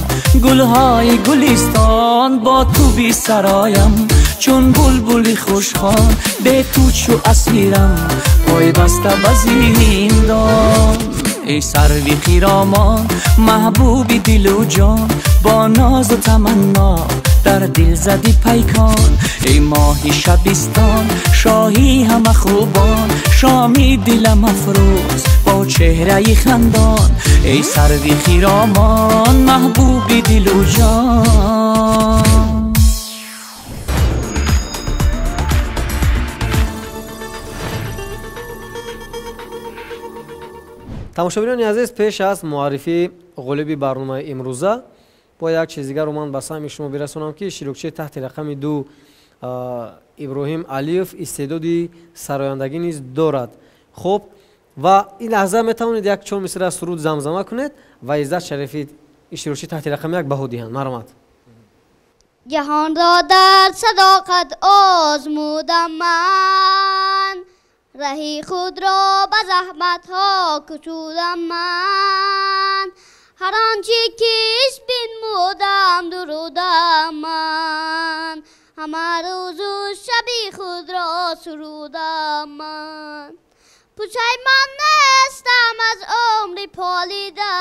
گلهای گلستان. با تو بی سرایم چون بلبل خوشخوان، به تو چو اسیرم پای بسته به زندان. ای سروی خیرامان محبوب دل و جان، با ناز و تمنا در دل زدی پیکان. ای ماهی شبستان شاهی همه خوبان، شامی دلم افروز با چهره خندان. ای سروی خیرامان محبوب دل و جان. Тамошобинони азиз, пеш аз муаррифии ғолиби барномаи имрӯза бо як чиз дигарро ман ба самъи шумо бирасонам, ки иштирокчии таҳти рақами 2 Иброҳим Алиев истеъдоди сарояндагӣ низ дорад. Хуб, ва ин лаҳза метавонед як чор мисра суруд замзама кунед ва Иззат Шарифӣ иштирокчии таҳти рақами 1 баҳо диҳанд. Марҳамат. Ҷаҳонро дар садоқат озмудам ман, раҳи худро ба заҳматҳо кушудам ман. Ҳар он чи киш бинмудам дурудам ман, ҳама рӯзу шаби худро сурудам ман. Пушаймон нестам аз умри полида,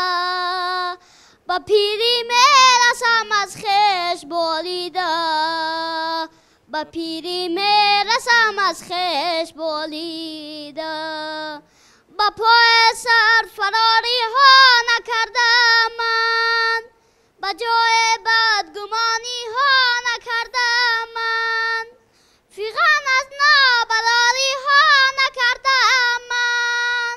ба пирӣ мерасам аз хеш болида, ба пирӣ мерасам аз хеш болида. Ба пои сар фарориҳо накардам ман, ба ҷои бадгумониҳо накардам ман. Фиғон аз нобарориҳо накардам ман,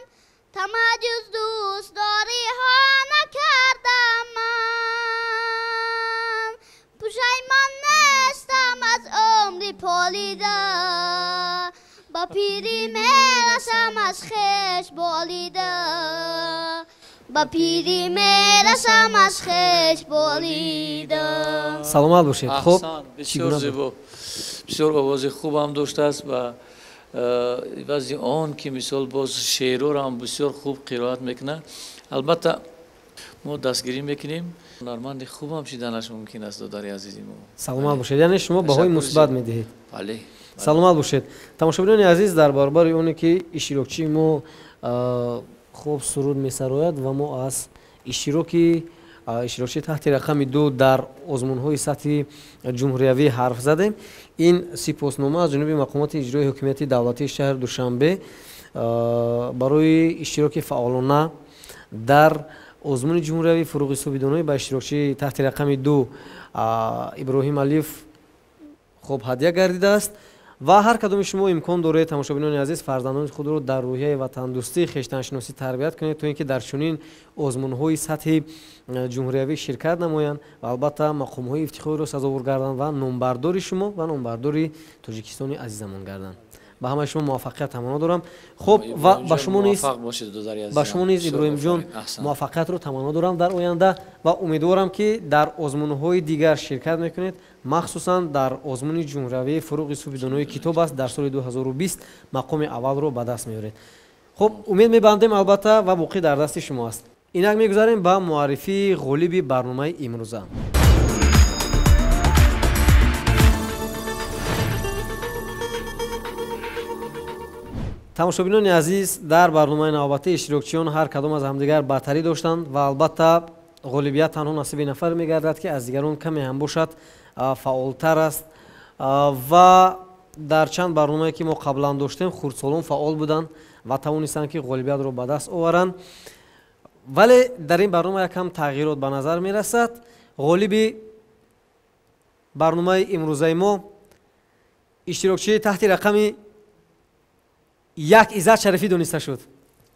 тамаъ ҷуз дӯстдориҳо накардам ман. Пушаймон нестам аз умри полида, ба пирӣ мерасам аз хеш болида, ба пирӣ мерасам аз хеш болида. Саломат бошед. Хуб, бисёр зебо, бисёр овози хубам доштааст ва ивази он ки мисол боз шеърҳоро ҳам бисёр хуб қироат мекунад. Албатта мо дастгирӣ мекунем, ҳунарманди хубам шиданаш мумкин аст, додари азизи мо. Саломат бошед. Яъне шумо баҳои мусбат медиҳед. Бале. Саломат бошед. Тамошобинони азиз, дар баробари оне ки иштирокчии мо хуб суруд месарояд ва мо аз иштироки иштирокчии таҳти рақами 2 дар озмунҳои сатҳи ҷумҳуриявӣ ҳарф задем, ин сипоснома аз ҷониби мақомоти иҷрои ҳокимияти давлатии шаҳри Душанбе барои иштироки фаъолона дар озмуни ҷумҳуриявии фуруғи субҳидоноӣ ба иштирокчии таҳти рақами 2 Иброҳим Алиев хуб ҳадя гардидааст. Ва ҳар кадоми шумо имкон доред, тамошобинони азиз, фарзандони худро дар рӯҳияи ватандӯстӣ, хештаншиносӣ тарбият кунед, то ин ки дар чунин озмунҳои сатҳи ҷумҳуриявӣ ширкат намоянд ва албатта мақомҳои ифтихориро сазовор гарданд ва номбардори шумо ва номбардори Тоҷикистони азизамон гарданд. Ба ҳамаи шумо муваффақият таманно дорам. Хуб, ва ба шумо низ Иброҳимҷон муваффақиятро таманно дорам дар оянда ва умедворам, ки дар озмунҳои дигар ширкат мекунед, махсусан дар озмуни ҷумҳуриявии фуруғи субҳидонои китоб аст дар соли 2020 мақоми аввалро ба даст меоред. Хуб, умед мебандем албатта ва боқӣ дар дасти шумо аст. Инак мегузарем ба муаррифии ғолиби барномаи имрӯза. Тамошобинони азиз, дар барномаи навбатӣ иштирокчиён ҳар кадом аз ҳамдигар бартарӣ доштанд ва албатта ғолибият танҳо насиби нафар мегардад, ки аз дигарон каме ҳам бошад фаъолтар аст. Ва дар чанд барномае ки мо қаблан доштем, хурдсолон фаъол буданд ва тавонистанд, ки ғолибиятро ба даст оваранд. Вале дар ин барнома якам тағйирот ба назар мерасад. Ғолиби барномаи имрӯзаи мо иштирокчии таҳти рақами 1 Иззат Шарифӣ дониста шуд.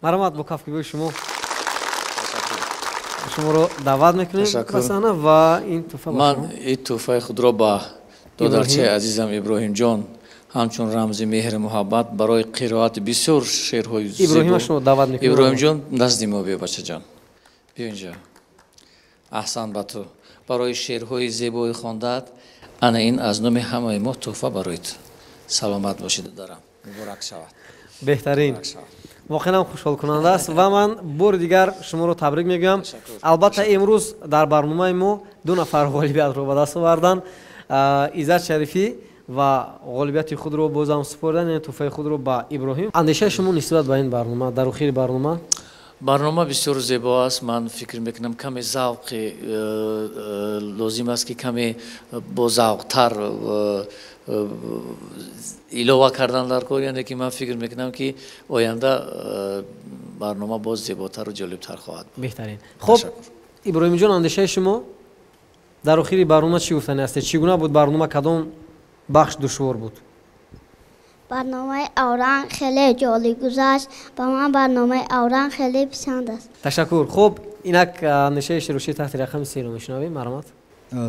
Марҳамат, бо кафкӯбии шумо шуморо даъват мекунем ба саҳна ва ин тӯҳфа. Ман ин тӯҳфаи худро ба додарчаи азизам Иброҳимҷон ҳамчун рамзи меҳру муҳаббат барои қироати бисёр шеърҳои Иброҳима шумо даъват мекунем. Иброҳимҷон, назди мо биё, бачаҷон, биё инҷо. Аҳсан ба ту барои шеърҳои зебои хондаат. Ана ин аз номи ҳамаи мо тӯҳфа барои ту. Саломат бошед, додарам, муборак шавад. Беҳтарин, воқеан ҳам хушҳолкунанда аст ва ман бори дигар шуморо табрик мегӯям. Албатта, имрӯз дар барномаи мо ду нафар ғолибиятро ба даст оварданд. Иззат Шарифӣ ва ғолибияти худро бозам супордан, яъне тӯҳфаи худро ба Иброҳим. Андешаи шумо нисбат ба ин барнома дар охири барнома? Барнома бисёр зебо аст. Ман фикр мекунам, каме завқи лозим аст, ки каме бо завқтар илова кардан дар кор, яъне ки ман фикр мекунам, ки оянда барнома боз зеботару ҷолибтар хоҳад. Беҳтарин. Хуб, Иброҳимҷон, андешаи шумо дар охири барнома чӣ гуфтани ҳастед? Чӣ гуна буд барнома, кадом бахш душвор буд? Барномаи Авранг хеле ҷолиб гузашт. Ба ман барномаи Авранг хеле писанд аст. Ташаккур. Хуб, инак андешаи иштирокчии таҳти рақами серо мешунавем, марҳамат.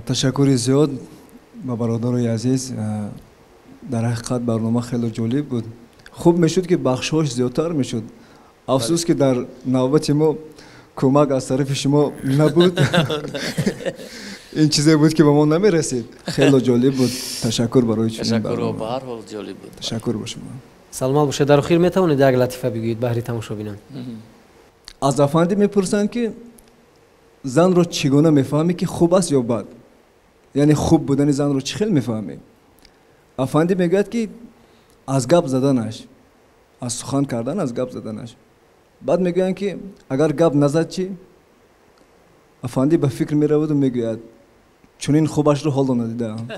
Ташаккури зиёд ба бародарои азиз. Дар ҳақиқат барнома хеле ҷолиб буд. Хуб мешуд, ки бахшҳош зиёдтар мешуд. Афсӯс, ки дар навбати мо кӯмак аз тарафи шумо набуд. Ин чизе буд, ки ба мо намерасид. Хеле ҷолиб буд, ташаккур барои чунин. Ташаккур, ба ҳар ҳол ҷолиб буд. Ташаккур ба шумо. Саломат бошед. Дар охир метавонед як латифа бигӯед баҳри тамошобинон? Аз афандӣ мепурсанд, ки занро чӣ гуна мефаҳмӣ, ки хуб аст ё бад, яъне хуб будани занро чӣ хел мефаҳмӣ? Афандӣ мегӯяд, ки аз гап заданаш, аз сухан кардан, аз гап заданаш. Баъд мегӯянд, ки агар гап назад чӣ? Афандӣ ба фикр мераваду мегӯяд: чунин хубашро ҳоло надидаам.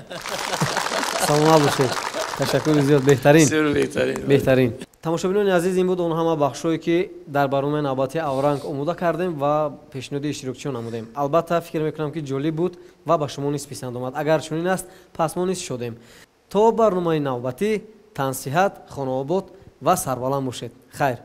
Саломат бошед, ташаккури зиёд. Беҳтарин, беҳтарин. Тамошобинони азиз, ин буд он ҳама бахшҳое, ки дар барномаи навбатии Авранг омода кардем ва пешниҳоди иштирокчиён намудем. Албатта, фикр мекунам, ки ҷолиб буд ва ба шумо низ писанд омад. Агар чунин аст, пас мо низ шодем. То барномаи навбатӣ тансиҳат, хонаобод ва сарбаланд бошед. Хайр.